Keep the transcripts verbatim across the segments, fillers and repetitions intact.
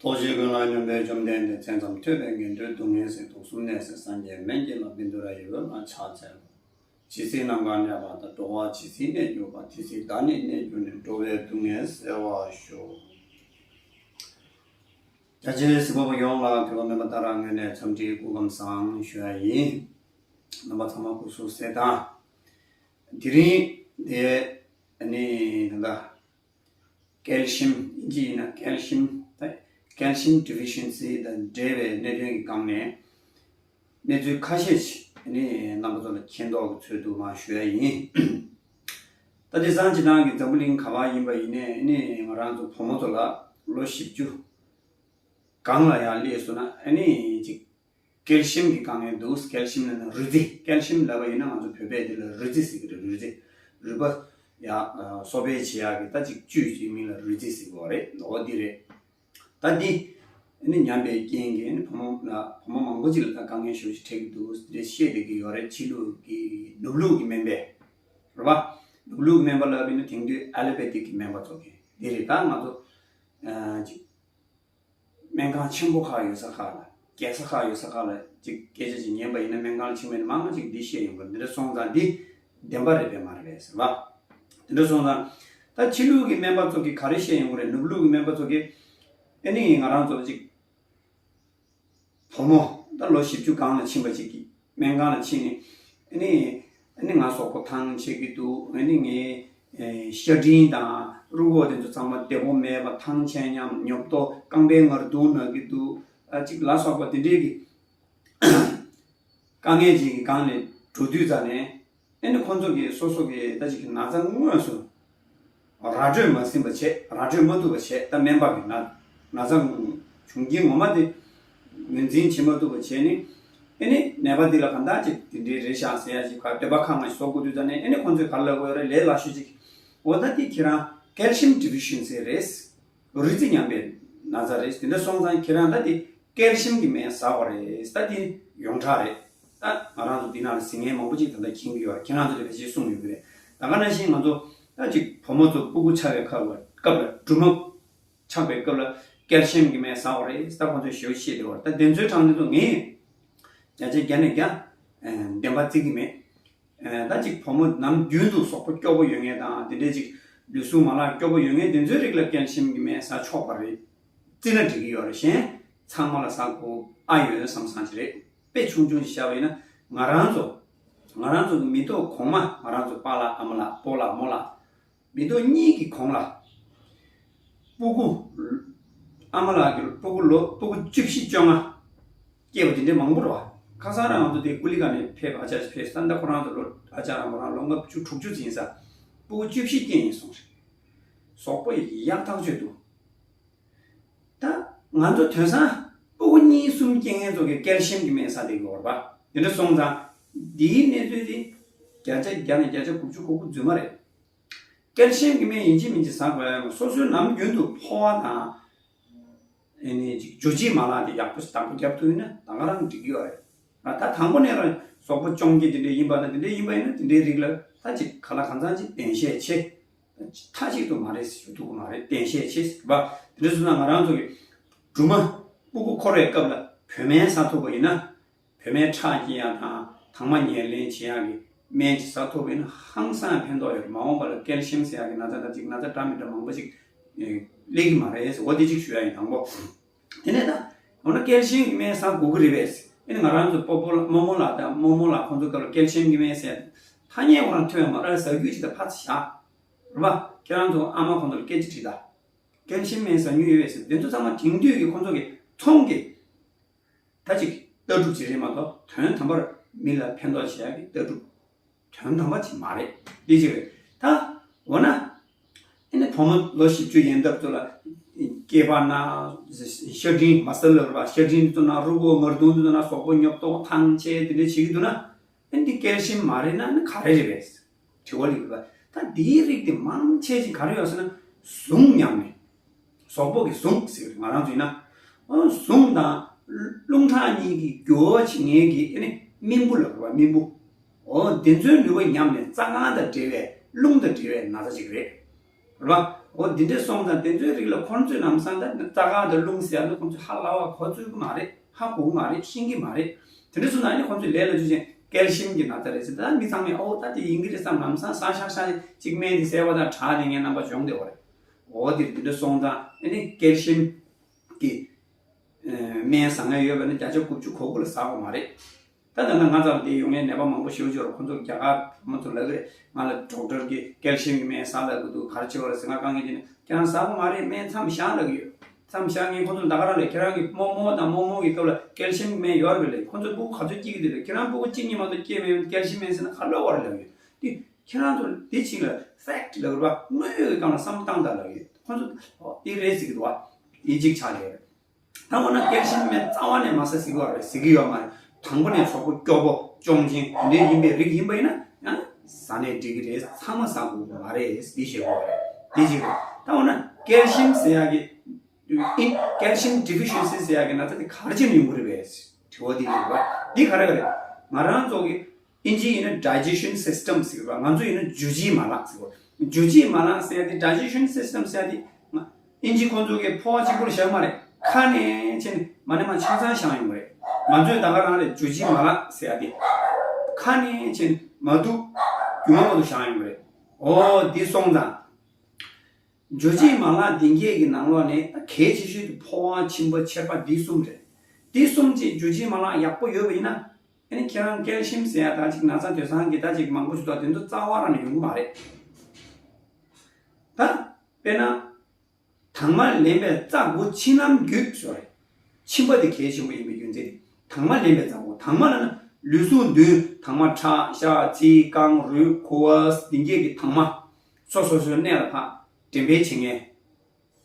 ཐུགས་རྗེ་ཀུན་ལ་སྙོམས་པའི་བཅོམ་ལྡན་འདས། མཚན་ཙམ་ཐོས་པས་ངན་འགྲོའི་སྡུག་བསྔལ་སེལ། དུག་གསུམ་ནད་སེལ་སངས་རྒྱས་སྨན་གྱི་བླ། བཻ་ཌཱུརྱ་ཡི་འོད་ལ་ཕྱག་འཚལ་ལོ། ཇི་སྲིད་ནམ་མཁའ་གནས་པ་དང་། འགྲོ་བ་ཇི་སྲིད་གནས་གྱུར་པ། དེ་སྲིད་བདག་ནི་གནས་གྱུར་ནས། འགྲོ་བའི་སྡུག་བསྔལ་སེལ་བར་ཤོག། རྒྱ་ཆེའི་གཟིགས་པ་པོ་ཡོངས་ལ་གུས་པ་མེད་པ་ལྟར་ངོས་ནས་འཚམས་འདྲིའི་སྐུ་ཁམས་བཟང་ཞུ་ཡ་ཡིན། རྣམ་པ་ཚང་མ་སྐུ་གཟུགས་གསལ་ཐང་། དེ་རིང་དེ་ནི་ད་ལྟ་ཀལ་ཤིམ། དབྱིན་ཇི་ཡིན་ན་ཀལ་ཤིམ། ད་ཀལ་ཤིམ་ཌི་ཕི་ཤན་སི་དང་འབྲེལ་བའི་གནད་དོན་གྱི་སྒང་ནས་གནས་ཚུལ་ཁ་ཤས་ཤིག་ནི་རྣམ་པ་ཚོ་ལ་མཁྱེན་རྟོགས་ཀྱི་ཚུལ་དུ་མར་ཞུ་ཡ་ཡིན། ད་དེང་སང་སྤྱིར་བཏང་གི་འཛམ་བུ་གླིང་ག་པར་ཡིན་པ་ཡིན་ནའི་ནི་ང་རང་ཚོ་བུ་མོ་ཚོ་ལ་ལོ་བཞི་བཅུ་སྒང་ལ་ཡར་སླེབས་སོང་ན་ཨ་ནི་ཅིག་ཀལ་ཤིམ་གྱི་དཀའ་ངལ་འདུག་ཀལ་ཤིམ་ལབ་ན་རུས་རྩི། ཀལ་ཤིམ་ལབ་པ་ཡིན་ན་ང་ཚོ་བོད་པས་འདི་ལ་རུས་རྩི་ཟེར་གྱི་རེད། རུས་རྩི། རུས་པ་ཡ་གསོ་སྤེལ་བྱེད་ཡག་གི་ད་ཅིག་བཅུད་ཅིག་མིང་ལ་རུས་རྩི་ཟེར་གྱི་ཡོད་རེད། འོ་འདི་རེད། ད་འདི་ནི་ཉམས་པའི་རྐྱེན་གྱིས་ནི་བུ་མོ་ལ་བུ་མོ་མང་པོ་ཅིག་ལ་ད་དཀའ་ངལ་ཞེ་པོ་ཅིག་འཕྲད་ཀྱི་འདུག་འདི་བཤད་བསྡད་ཀྱི་ཡོད་རེད། ཕྱི་ལུགས་ཀྱི་ནུབ་ལུགས་ཀྱི་སྨན་པས་རེད་པ། ནུབ་ལུགས་སྨན་པ་ལབ་པ་ཡིན་ན་དེང་དུས་ཨ་ལོ་པེ་ཐིག་གི་སྨན་པ་ཚོ་གི་འདི་རེད། ད་ང་ཚོ་ཅིག་སྨན་ཁང་ཆེན་པོ་ཁག་ཡོད་ས་ཁག་ལ། རྒྱལ་ས་ཁག་ཡོད་ས་ཁག་ལ་ཅིག་སྐད་ཆ་ཅིག་ཉན་པ་ཡིན་ན་སྨན་ཁང་ལ་ཕྱིན་པ་ཡིན་ན་མང་ང་ཅིག་འདི་བཤད་ཡོང་གི་རེད། འདི་འདྲ་སོང་ཙང་འདི་བདེན་པ་རེད་པས་མ་རེད་པས་ཟེར་བ། དེ་འདྲ་སོང་ཙང་ད་ཕྱི་ལུགས་ཀྱི་སྨན་པ་ཚོ་གིས་ག་རེ་བཤད་ཡོང་གི་རེད། ནུབ་ལུགས་ཀྱི་སྨན་པ་ཚོ་གིས་ཨ་ནི་ང་རང་ཚོ་ཅིག་བུ་མོ་ད་ལོ་བཞི་བཅུ་སྒང་ལ་ཕྱིན་པ་ཅིག་གིས་སྨན་ཁང་ལ་ཕྱིན་ནས་ཨ་ནི་ཨ་ནི་ང་གཟུགས་པོ་ཐང་ཆད་ཀྱི་འདུག་ཨ་ནི་ངའི་ཤ་སྒྲིམ་དང་རུས་ཁོག་དེ་ཚོ་ཚང་མ་བདེ་པོ་མེད་པ། ཐང་ཆད་སྙམ། ཉོབ་ཏོ། རྐང་པའི་ངར་གདོང་ན་གི་འདུག་ཨ་ཅིག་ལ་སོགས་པ་དེ་འདྲའི་གི་དཀའ་ངལ་ཅིག་གི་སྒང་ནས་འགྲོ་དུས་ཙ་ནས་ཨ་ནི་ཁོང་ཚོ་གིས་སོ་སོ་གི་ད་ཅིག་གི་ན་ཚ་དངོས་སུ་ར་སྤྲོད་མ་ཟིན་པ་བྱས། ར་སྤྲོད་མ་ཐུབ་པ་བྱས། ད་སྨན་པ་གི་ན་ན་ཚ་བྱུང་རྐྱེན་ངོ་མ་དེ་ངོས་འཛིན་བྱེད་མ་ཐུབ་པ་བྱས་ནས་ཨ་ནི་ནད་པ་འདི་ལ་གང་ལྟར་ཅིག་དེ་འདྲའི་རེད་ཤག་ཟེར་ཡ་ཅིག་ག་འདོད་པ་ཁ་ང་བཟོ་དགོས་དུས་ཙ་ནས་ཨ་ནི་ཁོང་ཚོས་ག་རེ་ལབ་དགོས་རེད། ལས་སླ་ཤོས་ཅིག་འོ་ད་དེ་ཁྱེད་རང་ཀལ་ཤིམ་ཌི་ཕི་ཤན་སི་རེད། རུས་རྩི་ཉམས་པའི་ན་ཚ་རེད། དེ་འདྲ་སོང་ཙང་ཁྱེད་རང་ད་དེ་ཀལ་ཤིམ་གྱི་སྨན་ཟ་དགོས་རེད། ད་དེ་ཡོངས་གྲགས་རེད། ད་ང་རང་ཚོ་འདི་ནང་ལ་གཟིགས་མཁན་མང་པོ་ཅིག་ད་ལྟ་མཁྱེན་གྱི་ཡོད་རེད། ཁྱེད་རང་ཚོ་དེ་བས་ཅིག་གསུངས་ཡོད་ཀྱི་རེད། ད་ག་ནང་བཞིན་ང་ཚོ་ད་ཅིག་བུ་མོ་ཚོ་སྤུ་གུ་ཆགས་པའི་སྐབས་ལ་སྐབས་ལ་སྦྲུམ་མ་ཆགས་པའི་སྐབས་ལ་ཀལ་ཤིམ་གྱི་སྨན་ཟ་དགོས་རེད། ད་ཁོང་ཚོས་ཞེ་པོ་བཤད་བསྡད་པ་རེད། ད་དེ་ཚོའི་གྲངས་དེ་ཚོ་ངས་བརྒྱ་ཆ་བརྒྱ་ནས་བརྒྱ་བདེན་པ་བརྩི་གི་མེད། ད་ཅིག་བུ་མོ་ནམ་རྒྱུན་དུ་གཟུགས་པོ་སྐྱོ་པོ་ཡོད་མཁན་དང་དེ་འདྲའི་ཅིག་ལུས་ཟུངས་མ་ལག་སྐྱོ་པོ་ཡོད་མཁན་དེ་ཚོའི་རིགས་ལ་ཀལ་ཤིམ་གྱི་སྨན་ཟ་ཆོག་པ་རེད། བརྩིས་ན་འགྲིག་གི་ཡོད་རེད། གཞན་ཚང་མ་ལ་ཟ་དགོས་ཨ་ཡོད་བསམ་བསམ་ཅིག་རེད། དཔེ་ཆུང་ཆུང་ཅིག་བཞག་པ་ཡིན་ན་ང་རང་ཚོ་ང་རང་ཚོ་གི་མི་ཐོག་གོང་མ་ང་རང་ཚོ་པཱ་ལགས་ཨ་མ་ལགས་སྤོ་ལགས་རྨོ་ལགས། མི་ཐོག་གཉིས་ཀྱི་གོང་ལ་སྤུ་གུ་ཨ་མ་ལགས་ཀྱི་སྤུ་གུ་ལོ་སྤུ་གུ་བཅུ་བཞི་བཅོ་ལྔ་སྐྱེས་པ་དེ་འདྲའི་མང་པོ་རེད་བ། ཁ་སང་རང་ང་ཚོ་དེ་ཀུ་ལི་ཀ་ནས་ཕེབས་ཨ་ཅག་ཅིག་ཕེབས་ས། ད་ཁོ་རང་ཚོ་ལོ་ཨ་ཅག་རང་ཁོ་རང་ལོ་ལྔ་བཅུ་དྲུག་ཅུ་ཙམ་ཡིན་ས། སྤུ་གུ་བཅུ་བཞི་སྐྱེས་ཡིན་གསུངས་རེད། གཟུགས་པོ་ཡག་ཐག་ཆོད་འདུག་ད་ང་ཚོ་དེང་སང་སྤུ་གུ་གཉིས་གསུམ་སྐྱེ་མཁན་ཚོ་གིས་ཀལ་ཤིམ་གྱི་སྨན་ཟ་བསྡད་ཀྱི་ཡོད་རེད་པ། དེ་འདྲ་སོང་ཙང་འདིའི་གནས་ཚུལ་དེ་བརྒྱ་ཆ་བརྒྱ་ནས་བརྒྱ་ཆ་དགུ་བཅུ་གོ་དགུ་རྫུན་མ་རེད། ཀལ་ཤིམ་གྱི་སྨན་ཡིན་གཅིག་མིན་གཅིག་ཟ་དགོས་ཡ་མ་སོ་སོའི་ནམ་རྒྱུན་དུ་ཕོ་བ་དང་ཨེ་ནི་ཅིག་འཇུ་བྱེད་མ་ལག་དེ་ཡག་པོ་ཞིག་བདག་པོ་རྒྱབ་ཐུབ་ཡིན་ན་ད་ག་རང་འགྲིག་གི་ཡོད་རེད། ད་དང་པོ་ནས་རང་གཟུགས་པོ་གཅོང་སྐྱེ་དེ་འདྲ་ཡིན་པ་ན་དེ་འདྲ་ཡིན་པ་ཡིན་ན་དེ་འདྲའི་རིགས་ལ་ད་ཅིག་ག་ལ་གང་འཚམ་ཅིག་བདེན་ཤས་ཆེ། མཐའ་གཅིག་ཏུ་མ་རེད་ཟེར་ཞུ་ཐུབ་ཀྱི་མ་རེད། བདེན་ཤས་ཆེ་ཟེར་བ། དེ་འདྲ་སོང་ན་ང་རང་ཚོ་གི་སྦྲུམ་མ་སྤུ་གུ་འཁོར་བའི་སྐབས་ལ་བོད་སྨན་ཟ་ཐུབ་པ་ཡིན་ན། བོད་སྨན་ཁྲག་སྐྱེད་ཡག་དང་དྭངས་མ་ཉེར་ལེན་བྱེད་ཡག་གི་སྨན་ཅིག་ཟ་ཐུབ་པ་ཡིན་ན་ཧང་སང་ཕན་ཐོགས་ཡོད་རེད། མ་འོངས་པ་ལ་ཀལ་ཤིམ་ཟེར་ཡག་གི་ན་ཚ་དང་ཅིག་ན་ཚ་འདྲ་མི་འདྲ་མང་པོ་ཅིག་ཨེ་སླེབས་ཀྱི་མ་རེད་ཟེར། འོ་དེ་ཅིག་ཞུ་ཡག་ཡིན། དང་པོ། དེ་ནས་ད་འོ་ན་ཀལ་ཤིམ་གྱི་སྨན་ཟ་དགོས་ཀྱི་རེད་པས། ཨེ་ནི་ང་རང་ཚོ་སྤོ་སྤོ་ལགས་རྨོ་མོ་ལགས་དང་རྨོ་མོ་ལགས་ཁོང་ཚོ་སྐབས་ལ་ཀལ་ཤིམ་གྱི་སྨན་ཟེར་ཐ་སྙད་ཁོ་རང་ཐོས་ཡ་མ་རེད། ཟ་རྒྱུ་ཅིག་ད་ཕར་ཚུར་བཞག་རེད་པ། ཁྱེད་རང་ཚོ་ཨ་མ་ཁོང་ཚོ་ལ་སྐད་ཆ་དྲིས་དང་། ཀལ་ཤིམ་སྨན་ཟ་མྱོང་ཡོད་པས་ཟེར། དེ་ཚོ་ཚང་མ་དེང་དུས་ཀྱི་ཁོང་ཚོ་གི་ཚོང་གི་ད་ཅིག་ལྟ་གྲུབ་ཅིག་རེད་མ་གཏོགས་དོན་དམ་པར་མི་ལ་ཕན་ཐོགས་བྱེད་ཡག་གི་ལྟ་གྲུབ་དོན་དམ་པ་ཅིག་མ་རེད། འདི་ཅིག་རེད། ད་འོ་ན་ཨེ་ནི་བུ་མོ་ལོ་བཞི་བཅུ་ཡན་འདབ་ཚོ་ལ་སྐྱེས་པ་ན་ཤ་སྒྲིམ་མ་སལ་ལ་རུ་བ་ཤ་སྒྲིམ་འདི་ཚོ་ན་རུས་ཁོག་ངར་གདོང་འདི་ཚོ་ན་གཟུགས་པོ་ཉོབ་ཏོ་ཐང་ཆད་དེ་འདྲ་བྱེད་ཀྱི་འདུག་ན། ཨ་འདི་ཀལ་ཤིམ་མ་རེད་ན་ནི་ག་རེ་རེད་པས། དྲི་བ་ལ་ཡོད་པ། ད་འདིའི་རིགས་དེ་མང་ཆེ་ཅིག་ག་རེ་ཡོད་ཟེར་ན། ཟུངས་ཉམས་ནས། གཟུགས་པོ་གི་ཟུངས་ཟེར་ང་རང་ཚོ་ཡིན་ན། ཨོ་ཟུངས་དང་རླུང་ཁྲག་གཉིས་ཀྱི་རྒྱུ་བ་བྱེད་མཁན་གྱི་ཨ་ནི་རྨེན་བུ་ལ་རེད་པ། རྨེན་བུ། ཨོ་དེ་ཚོའི་ནུས་པ་ཉམས་ནས་རྩ་དཀར་དང་འབྲེལ་བའི་རླུང་དང་འབྲེལ་བའི་ན་ཚ་ཅིག་རེད། རེད་བ། འོ་འདི་འདྲས་སོང་ཙང་དེ་ཚོའི་རིགས་ལ་ཁོང་ཚོས་ལམ་སང་ད་རྩྭ་ཁང་དང་རླུང་ཟེར་ཡ་ནི་ཁོང་ཚོས་ཧ་ལས་པ་གོ་ཚོད་ཀྱི་མ་རེད། ཧ་གོ་གི་མ་རེད། ཤེས་ཀྱི་མ་རེད། དེ་འདྲས་སོང་ཙང་ཨ་ནི་ཁོང་ཚོས་ལས་སླ་ཤོས་ཅན་ཀལ་ཤིམ་གྱི་ན་ཚ་རེད་ཟེར། ད་མི་ཚང་མས་ཨོ་ད་དེ་ཡིན་གྱི་རེད་བསམ། ལམ་སང་ཟ་ཤག་ཤག་གཅིག་སྨན་དེ་ཟས་པ་དང་དྲག་དེ་ངའི་རྣམ་པ་སྦྱོང་བསྡད་པ་རེད། འོ་དེ་དེ་འདྲས་སོང་ཙང་ཨ་ནི་ཀལ་ཤིམ་གྱི་སྨན་ཟ་མཁན་ཡོད་པ་ནི་བརྒྱ་ཆ་དགུ་བཅུ་གོ་དགུ་ལ་ཟ་དགོས་མ་རེད། ད་ད་ལྟ་ང་ཚོར་འདི་ཡོང་མཁན་ནད་པ་མང་པོ་ཞེ་པོ་ཅིག་ཡོད་རེད། ཁོང་ཚོ་རྒྱ་གར་བུ་མོ་ཚོ་ལབ་ཀྱི་རེད། ང་ལ་ཌོག་ཊར་གྱིས་ཀལ་ཤིམ་གྱི་སྨན་ཟ་ལབ་ཀྱི་འདུག་ག་རེ་བྱེད་པ་རེད་ཟེར། ང་དཀའ་ངལ་འདི་ནི་ཁྱེད་རང་ཟ་དགོས་མ་རེད། སྨན་མཚམས་བཞག་ལབ་ཀྱི་ཡོད། མཚམས་བཞག་ངས་ཁོང་ཚོ་ད་ག་རང་ལས་ཁྱེད་རང་གི་རྨོ་མོ་དང་རྨོ་མོ་གི་སྐབས་ལ་ཀལ་ཤིམ་གྱི་སྨན་ཡོད་རེད་པས་ལབ། ཁོང་ཚོ་སྤུ་གུ་ག་ཚོད་སྐྱེ་གི་འདུག་ལབ། ཁྱེད་རང་སྤུ་གུ་གཅིག་གཉིས་མ་གཏོགས་སྐྱེས་མེད། ཀལ་ཤིམ་སྨན་ཟ་ན་ག་ལབ་པ་རེད་ལབ་ཀྱི་ཡོད། དེ་ཁྱེད་རང་ཚོ་དེ་ཅིག་ལ་ཕེག་ཊི་ལབ་རེད་པ། དངོས་ཡོད་ཀྱི་སྒང་ལ་བསམ་བློ་བཏང་དང་ལབ་ཀྱི་ཡོད། ཁོང་ཚོ་ཨོ་དེ་རེད་ཟེར་གྱི་འདུག་བ། དེ་གཅིག་ཆགས་ཡོད་རེད། ད་འོ་ན་ཀལ་ཤིམ་སྨན་རྩ་བ་ནས་མ་ཟ་ཟེར་གྱི་ཡོད་རེད། ཟེར་གྱི་ཡོད་མ་རེད། དང་པོ་ནས་གཟུགས་པོ་སྐྱོ་པོ་གཅོང་ཆེན་དེ་འདྲ་ཡིན་པའི་རིགས་ཡིན་པ་ཡིན་ན་ཡང་ཟ་ནས་འགྲིག་གི་རེད། ཚང་མ་ཟ་དགོས་ཀྱི་མ་རེད། འདི་བཤད་དགོས་རེད། འདི་གཅིག་རེད། ད་འོ་ན་ཀལ་ཤིམ་ཟེར་ཡག་གི་ཨིན་ཀལ་ཤིམ་ཌི་ཕི་ཤན་སི་ཟེར་ཡག་གི་ན་ཚ་དེ་ག་རེ་བྱས་ནས་ཡོང་གི་རེད་པས། དྲི་བ་འདི་རེད་པ། འདི་ག་རེ་ག་རེད། ང་རང་ཚོ་གི་ཨིན་ཇི་ཡིན་ན་ཌའི་ཇེ་ཤན་སི་སི་ཊམ་ཟེར་བ། ང་ཚོ་ཡིན་ན་འཇུ་བྱེད་མ་ལག་ཟེར་བ། འཇུ་བྱེད་མ་ལག་ཟེར་ཡ་དེ་ཌའི་ཇེ་ཤན་སི་སི་ཊམ་ཟེར་ཡ་དེ་ཨིན་ཇི་ཁོང་ཚོ་གི་ཕོ་བ་གཅིག་པུར་བཞག་མ་རེད། ཁ་ནས་ཕྱིན་ནས་མ་ནས་མ་ཆ་ཚང་བཞག་ཡོང་གི་རེད། ང་ཚོས་ད་ག་རང་རེད། འཇུ་བྱེད་མ་ལག་ཟེར་ཡ་དེ་ཁ་ནས་ཕྱིན་ནས་མ་ཐུག་རྒྱུ་མ་མ་ཐུག་བཞག་ཡོང་གི་རེད། འོ་འདི་སོང་ཙང་འཇུ་བྱེད་མ་ལག་འདི་གས་ཀྱི་ནང་ལོགས་ནས་ད་གལ་ཆེ་ཤོས་དེ་ཕོ་བ་མཆིན་པ་མཆེར་པ་འདི་གསུམ་རེད། འདི་གསུམ་གྱི་འཇུ་བྱེད་མ་ལག་ཡག་པོ་ཡོད་པ་ཡིན་ན། ཨ་ནི་ཁྱེད་རང་ཀལ་ཤིམ་ཟེར་ཡ་ད་ཅིག་ན་ཚ་དུས་སང་གི་ད་ཅིག་མང་པོ་ཞིག་འདུག་དེ་ཚོ་རྩ་བ་རང་ནས་ཡོང་གི་མ་རེད། ད་དཔེར་ན། དྭངས་མ་ལེན་པའི་རྩ་དགུ་མཆིན་ལམ་བརྒྱུད་ཞོར་རེད། མཆིན་པ་དེ་གལ་ཆེན་པོ་ཡིན་པའི་རྒྱུ་མཚན་དེ། དྭངས་མ་ལེན་པའི་རྩ་དགུ། དྭངས་མ་ལབ་ན་ལུས་ཟུངས་བདུན། དྭངས་མ་ཁྲག་ཤ་ཚིལ་རྐང་རུས་ཁུ་བ་འདི་གས་ཀྱི་དྭངས་མ་སོ་སོ་སོའི་གནས་ལ་ཕར་འདྲེན་འཕེལ་བྱེད་མཁན།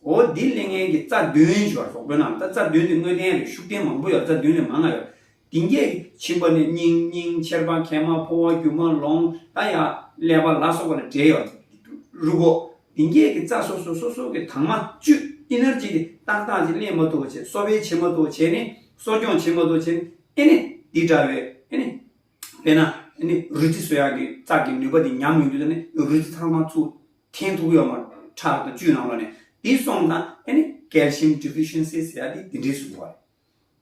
འོ་འདི་ལེན་མཁན་གྱི་རྩ་བདུན་ཞོར་གཟུགས་པོའི་ནང་ད་རྩ་བདུན་དེ་དངོས་བསྟན་རེད། ཤུགས་བསྟན་མང་པོ་ཡོད། རྩ་བདུན་ལས་མང་ང་ཡོད། དེ་གས་ཀྱི་མཆིན་པ་ནས་སྙིང་། སྙིང་མཆེར་པ། མཁལ་མ། ཕོ་བ། རྒྱུ་མ། ལོང་། ད་ཡང་ཀླད་པ་ལ་སོགས་པ་ལ་འབྲེལ་ཡོད་རུས་ཁོག་དེ་གས་ཀྱི་རྩ་སོ་སོ་སོ་སོ་གི་དྭངས་མ་བཅུད་ཨེ་ནར་ཇི་དེ་ཏག་ཏག་ཅིག་ལེན་མ་ཐུབ་པ་བྱས། གསོ་སྤེལ་བྱེད་མ་ཐུབ་པ་བྱས་ནས། གསོ་སྐྱོང་བྱེད་མ་ཐུབ་པ་བྱས་ནས། ཨེ་ནི་འདི་འདྲ་བའི་ཨེ་ནི་དཔེར་ན་ཨེ་ནི་རུས་རྩི་གསོ་ཡག་གི་རྩ་གི་ནུས་པ་དེ་ཉམས་ཡོང་དུས་ད་ནི་རུས་རྩི་ཚང་མ་ཚུར་འཐེན་ཐུབ་ཀྱི་ཡོད་མ་རེད། ཁྲག་དང་བཅུད་ནང་ལོགས་ནས། དེ་སོང་ཙང་ཨེ་ནི་ཀལ་ཤིམ་ཌི་ཕི་ཤན་སི་ཟེར་ཡ་དེ་དེ་འདྲས་སུ་འགྲོ་བ་རེད།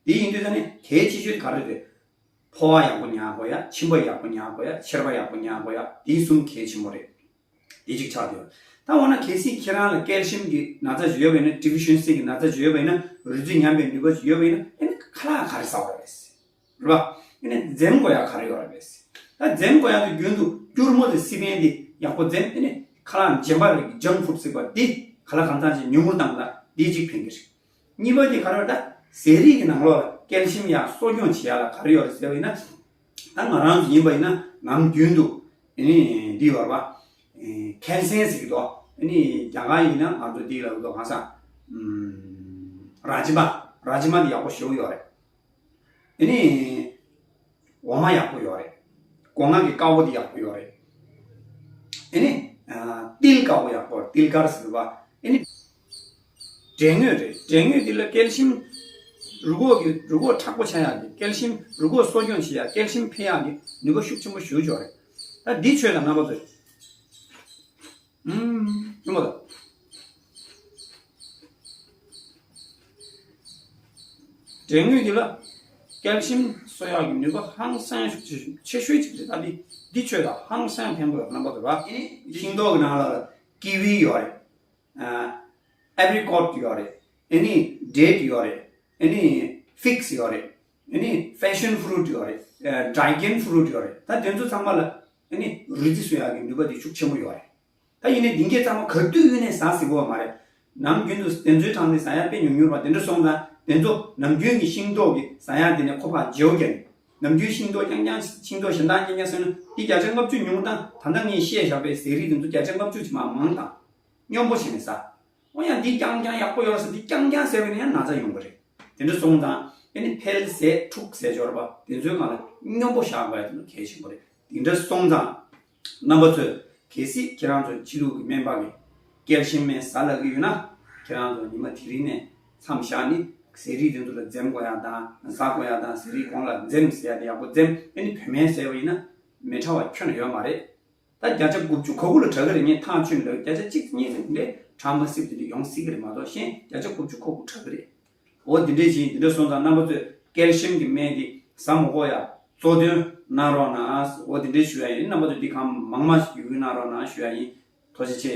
དེ་ཡིན་དུས་ད་ནི་གལ་ཆེ་ཤོས་དེ་ག་རེ་རེད། ཕོ་བ་ཡག་པོ་ཉར་དགོས་ཡ། མཆིན་པ་ཡག་པོ་ཉར་དགོས་ཡ། མཆེར་པ་ཡག་པོ་ཉར་དགོས་ཡ། དེ་གསུམ་གལ་ཆེན་པོ་རེད། དེ་གཅིག་ཆགས་བསྡད་ཡོད། ད་འོ་ན་གལ་སྲིད་ཁྱེད་རང་ལ་ཀལ་ཤིམ་གྱི་ན་ཚ་ཞིག་ཡོད་པ་ཡིན་ན། ཌི་ཕི་ཤན་སི་གི་ན་ཚ་ཞིག་ཡོད་པ་ཡིན་ན། རུས་རྩི་ཉམས་པའི་ནུས་པ་ཞིག་ཡོད་པ་ཡིན་ན། ཨེ་ནི་ཁ་ལག་ག་རེ་ཟ་དགོས་རེད། རེད་པ། ཨེ་ནི་འཛེམ་དགོས་ཡ་ག་རེ་ཡོད་རེད་པས། ད་འཛེམ་དགོས་ཡ་དེ་རྒྱུན་དུ་སྐྱུར་མོ་དང་སི་པན་དེ་ཡག་པོ་འཛེམ། ཨེ་ནི་ཁ་ལག་རྗེན་པ་རིགས་ཀྱི་ཇང་ཕུཌ་ཟེར་བ་འདི་ག་ལ་གང་འཚམ་ཅིག་ཉུང་ངུར་བཏང་ན་འདི་གཅིག་ཕན་གྱི་རེད། གཉིས་པ་དེ་ག་རེ་རེད། ད་ཟས་རིགས་ཀྱི་ནང་ལོགས་ལ་ཀལ་ཤིམ་ཡག་གསོ་སྐྱོང་བྱེད་ཡ་ལ་ག་རེ་ཡོད་རེད་ཟེར་བ་ཡིན་ན། ད་ང་རང་ཚོ་ཡིན་པ་ཡིན་ན་ནམ་རྒྱུན་དུ་ཨེ་ནི་འདི་ཡོད་རེད་པ། ཨེ་ཁེན་སན་ཟེར་གྱི་འདུག་ཨེ་ནི་རྒྱ་གར་ཡིན་ན་ང་ཚོ་འདི་ལབ་ཀྱི་འདུག་གང་ཟག་ཨམ་ར་ཇི་མ། ར་ཇི་མ་འདི་ཡག་པོ་ཞེ་པོ་ཡོད་རེད། ཨེ་ནི། འོ་མ་ཡག་པོ་ཡོད་རེད། སྒོ་ང་གི་དཀར་པོ་དེ་ཡག་པོ་ཡོད་རེད། ཨེ་ནི། ཨ་ཏིལ་དཀར་པོ་ཡག་པོ་རེད། ཏིལ་དཀར་ཟེར་བ། ཨེ་ནི། འབྲས་ངོས་རེད། འབྲས་ངོས་འདི་ལ་ཀལ་ཤིམ། རུས་ཁོག་གི་རུས་ཁོག་མཁྲེགས་པོ་ཆགས་ཡག་གི། ཀལ་ཤིམ། རུས་ཁོག་གསོ་སྐྱོང་བྱེད་ཡག་ཀལ་ཤིམ་འཕེལ་ཡག་གི་ནུས་པ་ཤུགས་ཆེན་པོ་ཞེ་པོ་ཅིག་ཡོད་རེད། ད་འདི་མཆོད་དང་རྣམ་པ་ཚོས། ཨུམ། ཉོན་མོངས་དང་། འབྲས་ངོས་འདི་ལ་ཀལ་ཤིམ་གསོ་ཡག་གི་ནུས་པ་ཧང་སང་ཤུགས་ཆེ་ཤོས་ཆེ་ཤོས་ཅིག་རེད། ད་འདི་འདི་མཆོད་དང་། ཧང་སང་ཕན་པོ་ཡོད། རྣམ་པ་ཚོ་ར། ཤིང་ཏོག་གི་ནང་ལ་ཀི་ཝི་ཡོད་རེད། ཨ་ཨེ་པི་རི་ཀོཊ་ཡོད་རེད། ཨེ་ནི་ཌེཊ་ཡོད་རེད། ཨེ་ནི་ཕིག་སི་ཡོད་རེད། ཨེ་ནི་པེ་ཤན་ཕུ་རུཊ་ཡོད་རེད། ཨ་ཌེ་གོན་ཕུ་རུཊ་ཡོད་རེད། ད་དེ་ཚོ་ཚང་མ་ལ་ཨེ་ནི་རུས་རྩི་གསོ་ཡག་གི་ནུས་པ་དེ་ཤུགས་ཆེན་པོ་ཡོད་རེད། ད་ཡིན་ནའི་འདི་གས་ཚང་མ་ག་དུས་ཡིན་ནའི་ཟ་ཟེར་གོ་བ་མ་རེད། ནམ་རྒྱུན་དུ་དེ་ཚོའི་གྲས་ནས་ཟ་ཡ་དཔེ་ཉུང་ཉུང་རེད་པ། དེ་འདྲ་སོང་ཙང་དེ་ཚོ་ནམ་རྒྱུན་གྱི་ཤིང་ཏོག་གི་ཟ་ཡ་དེ་ནས་ཁོ་ཕར་བརྗེ་པོ་བརྒྱབ་ནས། ནམ་རྒྱུན་ཤིང་ཏོག་རྐྱང་རྐྱང་། ཤིང་ཏོག་གཞན་དག་རྐྱང་རྐྱང་ཟོས་ན་འདི་བརྒྱ་ཆ་ལྔ་བཅུ་ཉུང་བཏང་། ད་ལྟ་ངས་བཤད་བཞག་པའི་ཟས་རིགས་དེ་ཚོ་བརྒྱ་ཆ་ལྔ་བཅུ་ཅིག་མར་མང་བཏང་། སྙོམས་པོ་བྱས་ནས་ཟ། འོ་ཡང་འདི་རྐྱང་རྐྱང་ཡག་པོ་ཡོད་རེད་ཟེར། འདི་རྐྱང་རྐྱང་ཟས་པ་ཡིན་ན་ཡང་ན་ཚ་ཡོང་གི་རེད། དེ་འདྲ་སོང་ཙང་ཨེ་ནི་འཕེལ་ཟས་འཁྲུགས་ཟས་སྦྱོར་བ་དེ་ཚོའི་སྒང་ལ་སྙོམས་པོ་བཞག་དགོས་ཡ་དེ་ཚོ་གལ་ཆེན་པོ་རེད། དེ་འདྲ་སོང་ཙང་རྣམ་པ་ཚོས་གལ་སྲིད་ཁྱེད་རང་ཚོ་ཕྱི་ལུགས་ཀྱི་སྨན་པ་གིས་ཀལ་ཤིམ་སྨན་ཟ་ལབ་ཀྱི་ཡོད་ན། ཁྱེད་རང་ཚོ་ཉི་མ་དེ་རིང་ནས་མཚམས་བཞག་ནས་ཟས་རིགས་དེ་ཚོ་ལ་འཛེམ་དགོས་ཡ་དང་། ཟ་དགོས་ཡ་དང་། ཟས་རིགས་གོང་ལ་འཛེམ་ཟེར་ཡ་དེ་ཡག་པོ་འཛེམ། ཨེ་ནི་བོད་སྨན་ཟས་པ་ཡིན་ན་མི་ཁྲག་པ་ཁྱོན་ནས་ཡོད་མ་རེད། ད་བརྒྱ་ཆ་དགུ་བཅུ་གོ་དགུ་ལ་དྲག་གི་རེད། ངས་ཐག་ཆོད་ནས་ལབ། བརྒྱ་ཆ་གཅིག་གཉིས་ཙམ་འདི་འདྲའི་ཁྲག་མ་བསིབས་དེ་འདྲ་ཡོང་སྲིད་ཀྱི་རེད་མ་གཏོགས། གཞན་བརྒྱ་ཆ་དགུ་བཅུ་གོ་དགུ་དྲག་གི་རེད། འོ་དེ་འདྲས་ཤིག་དེ་འདྲས་སོང་ཙང་རྣམ་པ་ཚོས་ཀེལ་ཤིམ་གྱི་སྨན་དེ་ཟ་མི་དགོས་ཡ། གཙོ་འདོན་གནང་རོགས་གནང་། འོ་དེ་འདྲས་ཞུ་ཡ་ཡིན། རྣམ་པ་ཚོས་འདི་གང་མང་མང་ཞིག་ཡོད་གནང་རོགས་གནང་ཞུ་ཡ་ཡིན། ཐུགས་རྗེ་ཆེ།